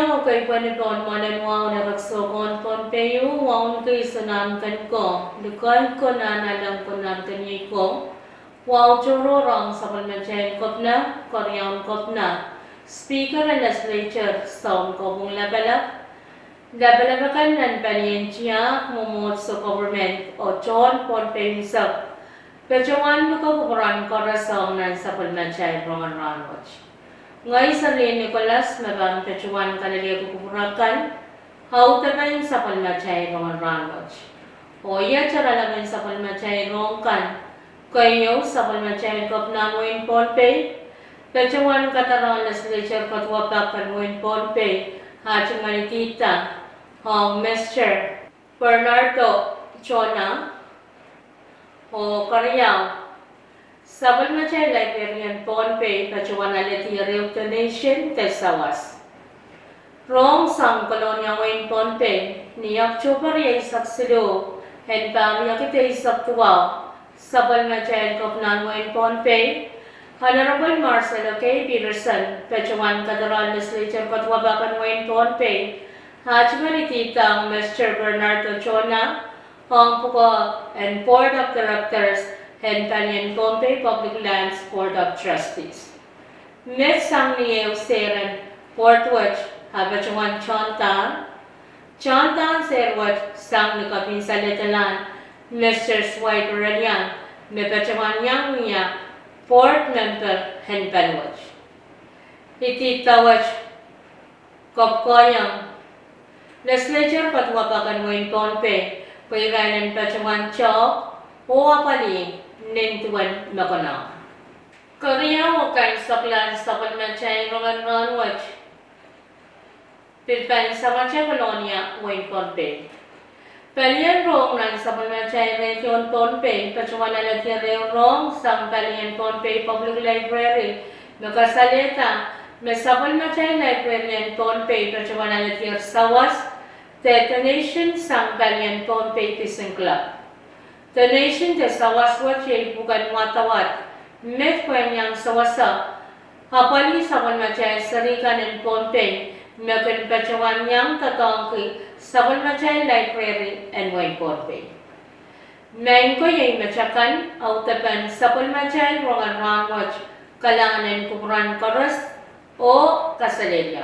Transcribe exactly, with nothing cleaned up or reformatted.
Keieu pwehn pohn mwoalen wahu en erekiso en Pohnpei, wahu en keisuh nan ken ko, likend ko nan aleng ko nan ken iei ko, wahu tohrohr ong sapwellimatail Kepina, keriaun Kepina, Speaker en Legislature, Sounkopwung Lapalap, lapalap akan nan palien tiahk, mwomwohdiso, government, oh tohn Pohnpei unsek, patohwan luke kupwuren koaros ong nan sapwellimatail rongen rahnwet. Ngehi Serlihn Nicholas me pahn patohwan kalelehki kupwur akan, audepen sapwellimatail rongen rahnwet. Oh iet irelaud en sapwellimatail rohng kan, keieu sapwellimatail Kepina en wehin Pohnpei, patohwan kadarehn Legislature kaduwapak en wehin Pohnpei, ah tungoal idawehda ong Mister Bernardo Tona, oh keriau, sapwellimatail Library en Pohnpei patohwan alehdier ehu donation de sawas. Rohng sang Kolonia wehin Pohnpei, ni October rieisek siluh, en pahr riekid eisek duwau, sapwellimatail Kepina en wehin Pohnpei, Honorable Marcelo K. Peterson, patohwan kadarehn Legislature kaduwapak en wehin Pohnpei, ah tungoal idawehda ong Mister Bernardo Tona, ong pwukoa en Board of Directors en palien Pohnpei Public Lands Board of Trustees. Met sang ni ehu sehr en board wet, ah patohwan tohndahn, tohndahn sehr wet sang ni kapinsalehdelahn Mister Swiper Elian, me patohwan iang wia board member en paliwet. Idawehda wet kapwukoahiong Legislature kaduwapak en wehin Pohnpei, pwe irail en patohwan tehk oh apwalih nin duwen me konehng. Keriau, oh kaimwiseklahn sapwellimatail rongen rahnwet, pil pahn samatail Kolonia wehin Pohnpei. Palien rohng nan sapwellimatail radio en Pohnpei patohwan alehdier ehu rohng sang palien Pohnpei Public Library, me kasalehda me sapwellimatail Library en Pohnpei patohwan alehdier sawas de donation sang palien Pohnpei Fishing Club. Donation de sawas wet iei pwuken wadawad, met pwehn iang sewese apwalih sapwellimatail seri kan en Pohnpei, me kin patohwan iang doadoahngki sapwellimatail Library en wehin Pohnpei. Maing ko, iei met akan audepen sapwellimatail rongen rahnwet, kalahngan en kupwuren koaros, oh kaselehlie.